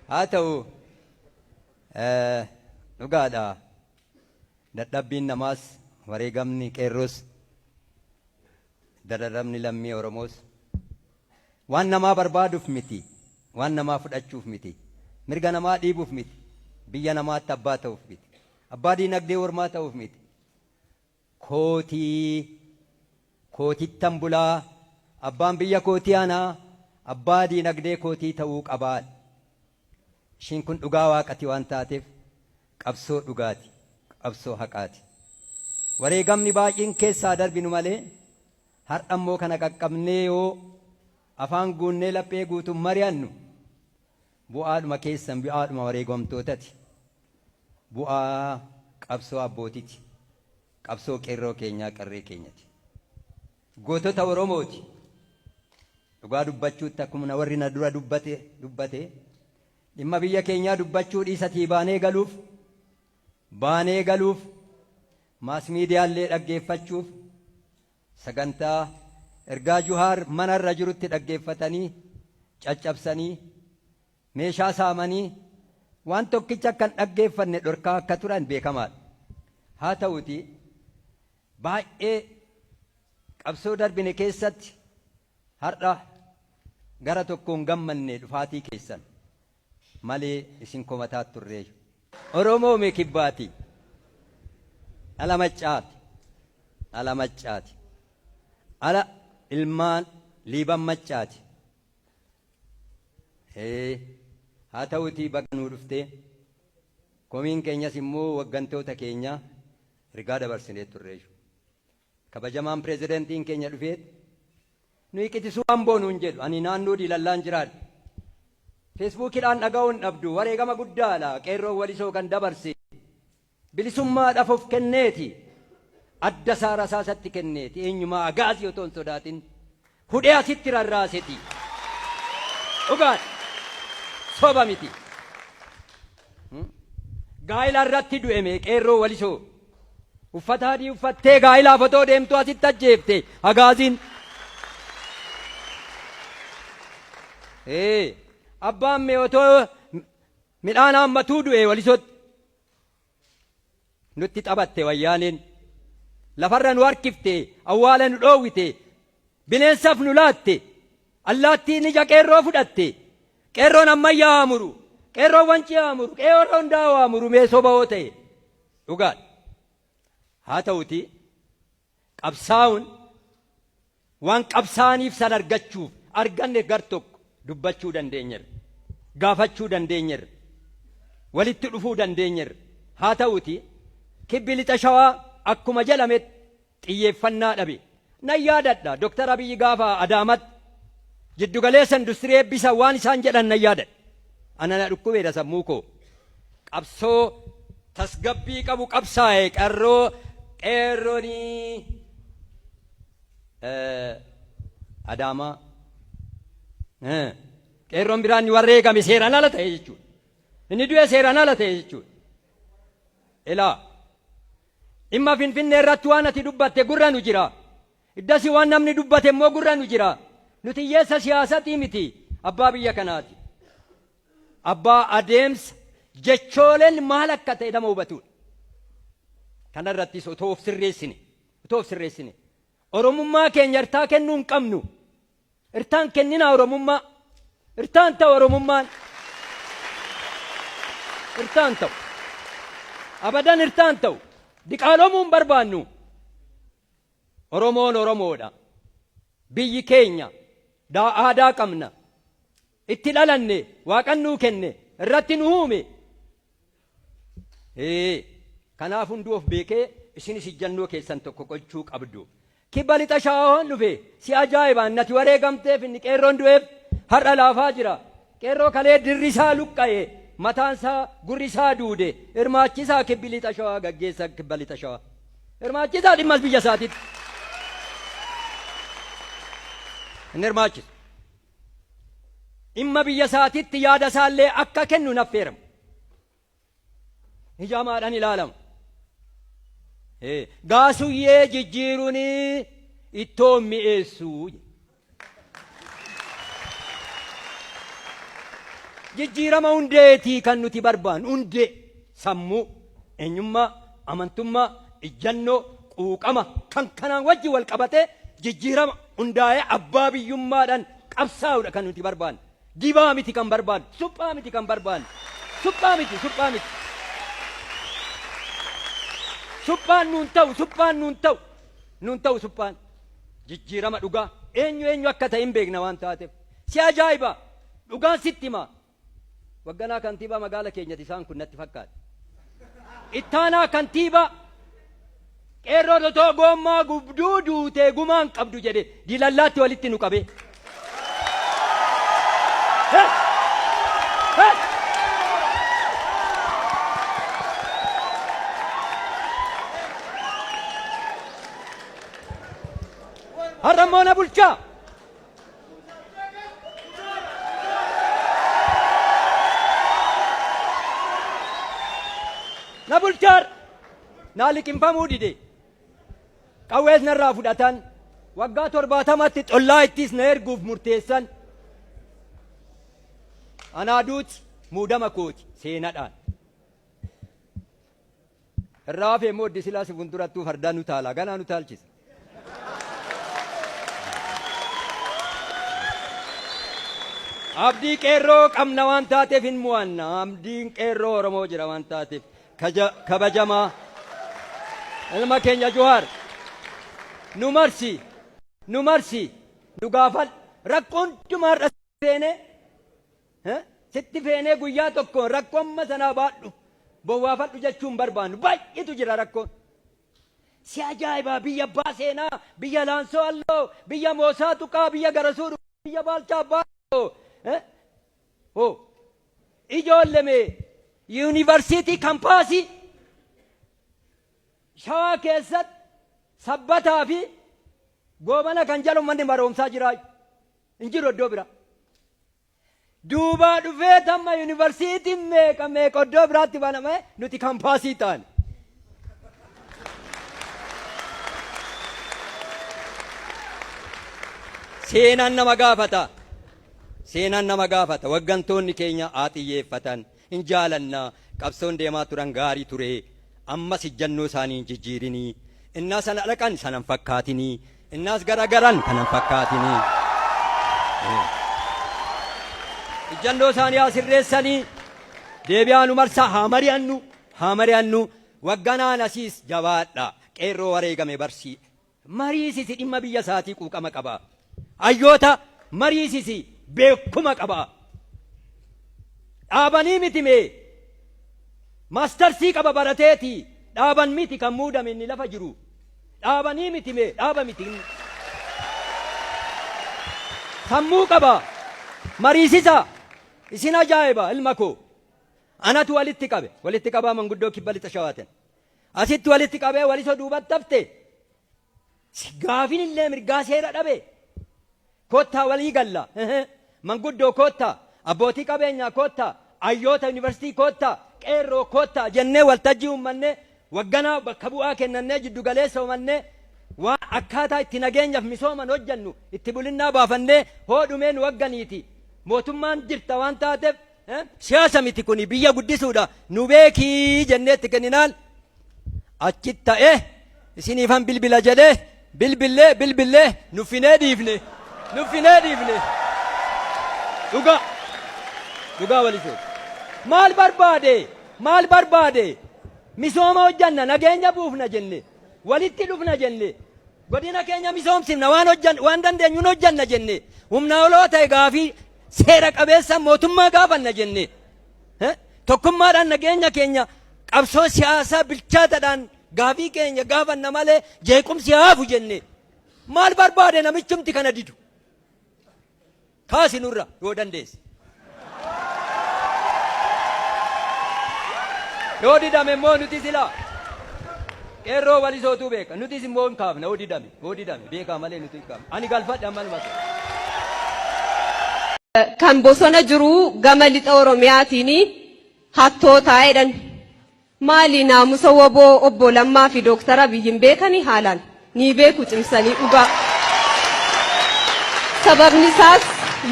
Haa ta'u, dhugaadha, dadhabbiin namaas, wareegamni qeerroos, dararamni lammii Oromoos waan namaa barbaaduuf miti, waan namaa fudhachuuf miti, mirga namaa dhiibuuf miti, biyya namaatti abbaa ta'uuf miti, abbaa diinagdee ormaa ta'uuf miti. Kootii kootittan bulaa, abbaan biyya kootii ana, abbaa diinagdee kootii ta'uu qabaadha. Ishiin kun dhugaa waaqati waan taateef qabsoo dhugaati, qabsoo haqaati. Wareegamni baay'een keessaa darbinu malee har'a immoo kana qaqqabnee yoo afaan guunnee laphee guutuun mari'annu bu'aadhuma keessan, bu'aadhuma wareegamtootati. Bu'aa qabsoo abbootiti. Qabsoo qeerroo keenyaa, qarree keenyati. Gootota Oromooti. Dhugaa dubbachuutti akkuma warri na dura dubbate dhimma biyya keenyaa dubbachuu dhiisatii baanee galuuf maas miidiyaallee dhaggeeffachuuf sagantaa ergaa Juhaar manarra jirutti dhaggeeffatanii caccabsanii meeshaa saamanii waan tokkicha akka hin dhaggeeffanne dhorkaa akka turan beekamaadha. Haa ta'uti baay'ee qabsoo darbine keessatti har'a gara tokkoon gammanne dhufaatii keessan malee isin komataa turre. Oromoo mee kibbaati. Dhala maccaati. Dhala maccaati. Ala ilmaan liiban maccaati. Haa ta'utii baga nuu dhuftee komiin keenyas immoo waggantoota keenya ergaa dabarsinee turre. Kabajamaan pireezidantiin keenya dhufeet nuyi qitisuu amboo nuun jedhu, ani naannoo diilallaan jiraadha. Feesbuukiidhaan dhaga'uun dhabdu wareegama guddaadha qeerroon walisoo kan dabarse. Bilisummaadhaaf of kenneeti. Adda isaa rasaasatti kenneeti. Eenyumaa agaazii otoo hin sodaatin hudhee asitti rarraaseti. Dhugaadha. Soba miti. Gaa'ila irratti du'eme qeerroo walisoo. Uffata adii uffattee gaa'ilaaf otoo deemtu asitti ajjeefte agaaziin. Abbaan mee otoo midhaan haammatuu du'e walisootti. Nutti taphatte wayyaaneen. Lafarra nu harkifte, awwaala nu dhoowwite, bineensaaf nu laatte, allaattiin ija qeerroo fudhatte. Qeerroon ammayyaa haa muru, qeerroon wancii haa muru, qeerroon daawaa haa muru mee soba hoo ta'e. Dhugaadha. Haa ta'uti qabsaa'uun waan qabsaa'aniif san argachuuf arganne gar tokko dubbachuu dandeenyerra. Gaafachuu dandeenyerra. Walitti dhufuu dandeenyerra. Haa ta'uti kibbi lixa shawaa akkuma jedhametti xiyyeeffannaa dhabe. Nan yaadadha Dr. Abiyyi gaafa Adaamatti jiddugaleessa industirii eebbisan waan isaan jedhan nan yaadadha. Ana na dhukkubeera sammuu koo. Qabsoo tasgabbii qabu qabsaa'e qarroo qeerroonii Adaamaa. Qeerroon biraan ni wareegame seeraan ala ta'e jechuudha. Inni du'e seeraan ala ta'e jechuudha. Ilaa dhimma Finfinnee irratti waan ati dubbatte gurra nu jira. Iddasi waan namni dubbate immoo gurra nu jira. Nuti hiyyeessa siyaasatii miti, abbaa biyya kanaati. Abbaa adeemsa jechooleen maal akka ta'e nama hubatudha. Kanarrattis otoo of sirreessine, otoo of sirreessine. Oromummaa keenya irtaa kennuu hin qabnu. Irtaan kenninaa Oromummaa. Irtaan ta'u Oromummaan. Irtaan ta'u. Abadan irtaan ta'u. Diqaalomuu hin barbaannu. Oromoon Oromoodha. Biyyi keenya aadaa qabna. Itti dhalanne, waaqan nuu kenne, irratti nu uume. Kanaaf hunduu of beekee isinis ijjannoo keessan tokko gochuu qabdu. Kibba lixa shawaa dhufe si ajaa'ibaan nati wareegamteef inni qeerroon du'eef har'a laafaa jira. Qeerroo kalee dirri isaa luqqa'e, mataan isaa gurri isaa duude, hirmaachisaa kibbi lixa shawaa gaggeessa kibba lixa shawaa. Hirmaachisaa dhimma biyya isaatitti. Inni hirmaachisu. Dhimma biyya isaatitti yaada isaallee akka kennu hin affeeramu. Hijamaadhaan ilaalama. Gaasuyyee jijjiiruun ittoo mi'eessu. Jijjiirama hundeetii kan nuti barbaannu hundee sammuu, eenyummaa, amantummaa, ijjannoo, quuqama kan kanaan wajjin wal qabatee jijjiirama hundaa'ee abbaa biyyummaadhaan qabsaa'uudha kan nuti barbaannu. Dibaa miti kan barbaannu, suphaa miti kan barbaannu. Suphaa miti, suphaa miti. Suphaan nuun ta'u, suphaan nuun ta'u, nuun ta'u suphaan. Jijjiirama dhugaa eenyu eenyu akka ta'e hin beekna waan taateef. Si ajaa'iba! Dhugaan sitti hima. Wagganaa kantiibaa magaala keenyati isaan kun natti fakkaata. Ittaanaa kantiibaa qeerroon otoo goommaa gubduu duutee gumaan qabdu jedhe diilallaatti walitti nu qabee. He! He! Har'a immoo na bulchaa. Na bulchaar naa liqimfamuu dide. Qawwees narraa fudhatan. Waggaa 70tti xollaa ittis na erguuf murteessan. Anaa duuti muudama kooti seenadhaan. Irraa hafe immoo iddi silaa si fuuldurattuu fardaa nu taala ganaa nu taalchisa. Abdii qeerroo qabna waan taateef hin mo'anna. Abdiin qeerroo Oromoo jira waan taateef kabajamaa ilma keenya Jawaar nu marsi nu marsi nu gaafadhu rakkoo hundumaa irra seenee Sitti feenee guyyaa tokko rakkoo amma sanaa baadhu bowwaafadhu jechuu hin barbaannu. Baay'eetu jira rakkoon. Si ajaa'ibaa biyya abbaa seenaa, biyya Laansoo Alloo, biyya Moosaa Tuqaa, biyya Garasuu Dhuguu, biyya Baalchaa Abbaa Hoo ijoollee mee yuunivarsiitii kampaasii Shawaa keessatti Sabbataa fi Goobana kan jedhamu manni barumsaa jiraayu. Hin jiru iddoo biraa. Duubaa dhufee tamma yuunivarsiitiin meeqa meeqa iddoo biraatti baname nuti kampaasii taane. Seenaan nama gaafata. Seenaan nama gaafata. Waggantoonni keenya haa xiyyeeffatan. Hin jaalanna. Qabsoon deemaa turan gaarii ture. Ammas ijjannoo isaanii hin jijjiirinii. Innaa sana dhaqan sana hin fakkaatinii. Innaas garagaran kana hin fakkaatinii. Ijjannoo isaanii haa sirreessanii. Deebi'aa nu marsaa haa mari'annu. Haa mari'annu. Wagganaan asiis jabaadha. Qeerroo wareegame barsii. Mariisisi dhimma biyya isaatii quuqama qaba. Hayyoota mariisisi beekuma qaba. Dhaabanii miti mee maastarsii qaba barateeti dhaaban miti kan muudame inni lafa jiru. Dhaabanii miti mee dhaaba miti inni. Sammuu qaba. Mariisisa. Isin ajaa'iba ilma koo. Anatu walitti qabe. Walitti qabaa manguddoo kibba lixa shawaaten. Asitti walitti qabee Waliso duubatti hafte. Gaafin illee mirgaa seera dhabe. Kottaa walii galla. Manguddoo kottaa, abbootii qabeenyaa kottaa, hayyoota yuunivarsiitii kottaa, qeerroo kottaa jennee waltajjii uummannee wagganaa bakka bu'aa kennannee jiddu galeessa uumannee waan akkaataa itti nageenyaaf misooman hojjennu itti bulinnaa baafannee hoodhumee nu wagganiiti. Mootummaan jirta waan taateef Siyaasa miti kuni biyya guddisuudha nu beekii jennee itti kenninaan achi ta'e isiniifan bilbila jedhee bilbillee bilbillee nuffinee dhiifne nuffinee dhiifne dhugaa dhugaa walisoo maal barbaade maal barbaade misooma hojjanna nageenya buufna jenne walitti dhufna jenne Godina keenya misoomsifna waan hojjan waan dandeenyuun hojjanna jenne humna oloo ta'e gaafii seera qabeessa mootummaa gaafanna jenne tokkummaadhaan nageenya keenya qabsoo siyaasaa bilchaatadhaan gaafii keenya gaafanna malee jeequmsi haafu jenne maal barbaade namichumti kana didu kaasi nurra yoo dandeesse. Yoo didame immoo nuti silaa qeerroo walisootuu beeka nutis immoo hin kaafna yoo didame yoo didame beekaa malee nuti hin kaafna ani galfadhe ammanuma ta'e. Kan bosona jiru gama lixa Oromiyaatiin hattootaa jedhan. Maali naamusa wbo obbo Lammaa fi Dooktar Abiy hin beekanii haalaan? Ni beeku cimsanii dhugaa. Sababni isaas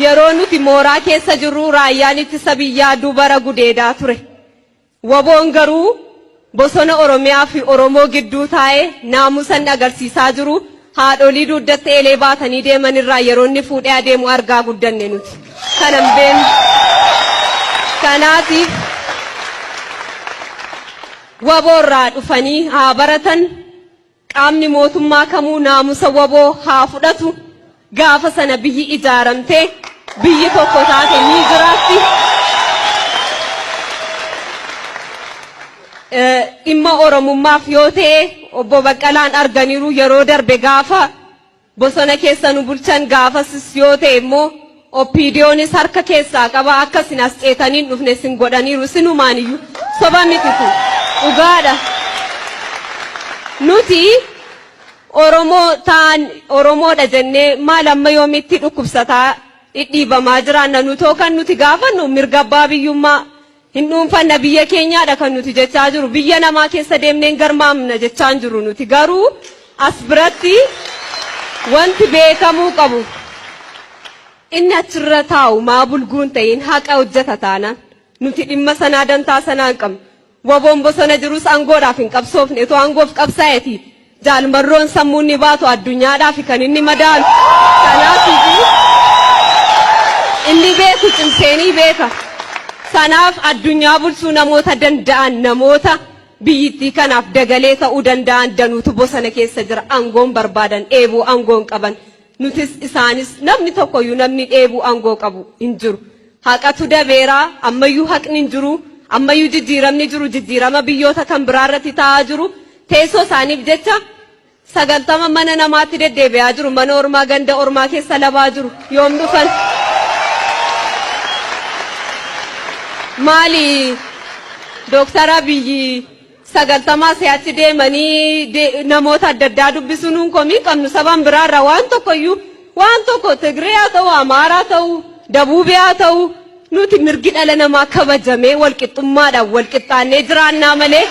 Yeroo nuti mooraa keessa jirru raayyaan ittisa biyyaa dubara gudeedaa ture. Waboon garuu bosona Oromiyaa fi Oromoo gidduu taa'ee naamusa inni agarsiisaa jiru haadholii dugdatti eelee baatanii deeman irraa yeroo inni fuudhee adeemu argaa guddanne nuti. Kana hin beeknu. Kanaatiif waboo irraa dhufanii haa baratan. Qaamni mootummaa kamuu naamusa waboo haa fudhatu. Gaafa sana biyyi ijaaramtee biyyi tokko taate ni jiraatti. Dhimma Oromummaaf yoo ta'e obbo Baqqalaan arganiiru yeroo darbe gaafa bosona keessa nu bulchan gaafasis yoo ta'e immoo OPDOnis harka keessaa qaba akka isin as ceetanii hin dhufne isin godhaniiru isinumaan iyyuu soba miti kun dhugaadha. Nuti Oromoo ta'an Oromoodha jennee maal amma yoomitti dhukkubsataa dhidhiibamaa jiraanna nutoo kan nuti gaafannu mirga abbaa biyyummaa hin dhuunfanna biyya keenyaadha kan nuti jechaa jiru biyya namaa keessa deemnee hin garmaamna jechaa hin jiru nuti garuu as biratti wanti beekamuu qabu inni achirra taa'u maa bulguun ta'in haqa hojjeta taanaan nuti dhimma sanaa dantaa sanaa hin qabnu. Waboon bosona jirus aangoodhaaf hin qabsoofne otoo aangoof qabsaa'eeti Jaal Marroon sammuun ni baatu addunyaadhaaf kan inni madaalu. Kanaaf inni beeku cimseenii beeka. Sanaaf addunyaa bulchuu namoota danda'an namoota biyyittii kanaaf dagalee ta'uu danda'an danuutu bosona keessa jira. Aangoon barbaadan dheebuu aangoon qaban. Nutis isaanis namni tokkoyyuu namni dheebuu aangoo qabu hin jiru. Haqatu dabeera ammayyuu haqni hin jiru ammayyuu jijjiiramni jiru jijjiirama biyyoota kan biraa irratti taa'aa jiru. Teessoo isaaniif jecha 90 mana namaatti deddeebi'aa jiru. Mana ormaa ganda ormaa keessa labaa jiru. Yoom dhufan? Maali Dooktar Abiyyi 90 si'achi deemanii namoota adda addaa dubbisuu nuun komii qabnu saban biraarraa waan tokkoyyuu waan tokko Tigree haa ta'u Amaaraa ta'u Dabuubee haa ta'u nuti mirgi dhala namaa kabajamee walqixxummaadhaan walqixxaannee jiraannaa malee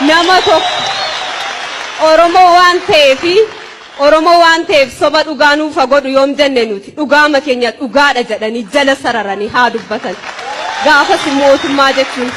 nama tokko Oromoo waan ta'eefi Oromoo waan ta'eef soba dhugaa nuuf haa godhu yoom jenne nuti dhugaama keenya dhugaadha jedhanii jala sararanii haa dubbatan. Gaafas mootummaa jechuun.